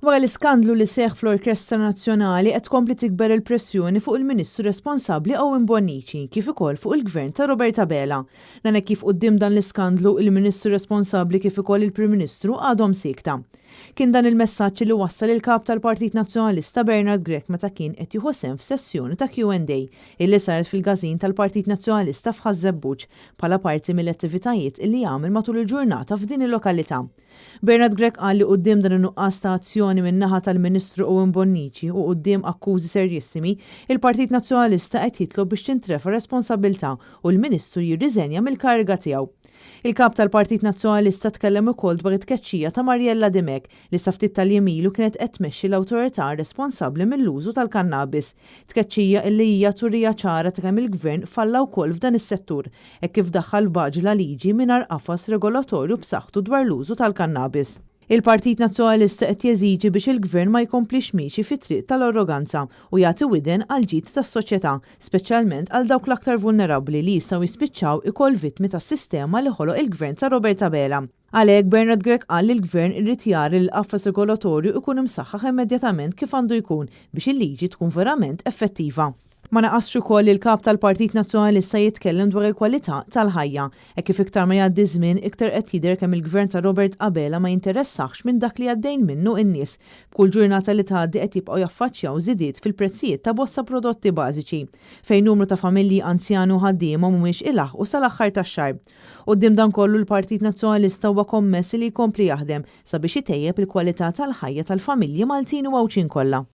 Wara l-iskandlu li seħħ fl-Orkestra Nazzjonali qed tkompli tikber il-pressjoni fuq il-Ministru responsabbli Owen Bonnici kif ukoll fuq il-Gvern ta' Robert Abela. Dan hekk kif quddiem dan l-iskandlu il-Ministru responsabbli kif ukoll il-Prim Ministru għadhom siekta. Kien dan il-messaġġ li wassal il-Kap tal-Partit Nazzjonalista Bernard Grech meta kien qed jieħu sehem f'sessjoni ta' Q&A illi saret fil-każin tal-Partit Nazzjonalista f'Ħaż-Żebbuġ bħala parti mill-attivitajiet illi għamel matul il-ġurnata f'din il-lokalità. Bernard Grech qal li quddiem dan in-nuqqas ta' azzjoni min-naħa tal-Ministru Owen Bonnici u quddiem akkużi serjissimi, il-Partit Nazzjonalista qed jitlob biex tintrefa' responsabbiltà u l-Ministru jirriżenja mill-kariga tiegħu. Il-Kap tal-Partit Nazzjonalista tkellem ukoll dwar it-tkeċċija ta' Mariella Dimech li sa ftit tal-jiem ilu kienet qed tmexxi l-awtorità responsabbli mill-użu tal-kannabis. Tkeċċija illi hija turija ċara ta' kemm il-Gvern falla wkoll f'dan is-settur hekk kif daħħal b'għaġla liġi mingħajr qafas regolatorju b'saħħtu dwar l-użu tal-kannabis. Il-Partit Nazzjonalista qed jeżiġi biex il-Gvern ma jkomplix miexi fit-triq tal-arroganza u jagħti widen għall-ġid tas-soċjetà, speċjalment għal dawk l-aktar vulnerabbli li jistgħu jispiċċaw ikoll vittmi tas-sistema li ħoloq il-Gvern ta' Robert Abela. Għalhekk, Bernard Grech qal li l-Gvern irid jara li l-qafas regolatorju ikun imsaħħaħ immedjatament kif għandu jkun biex il-liġi tkun verament effettiva. Ma naqasx ukoll li l-Kap tal-Partit Nazzjonalista jitkellem dwar il-kwalità tal-ħajja, hekk kif iktar ma jgħaddi ż-żmien iktar qed jidher kemm il-Gvern ta' Robert Abela ma jinteressaħx minn dak li għaddejn minnu n-nies. B'kull ġurnata li tgħaddi qed jibqgħu jaffaċċjaw żidiet fil-prezzijiet ta' bosta prodotti bażiċi, fejn numru ta' familji anzjani u ħaddiema mhumiex ilaħħqu sal-aħħar tax-xahar. Quddiem dan kollu l-Partit Nazzjonalista huwa kommess li jkompli jaħdem sabiex itejjeb il-kwalità tal-ħajja tal-familji Maltin u Għawdxin kollha.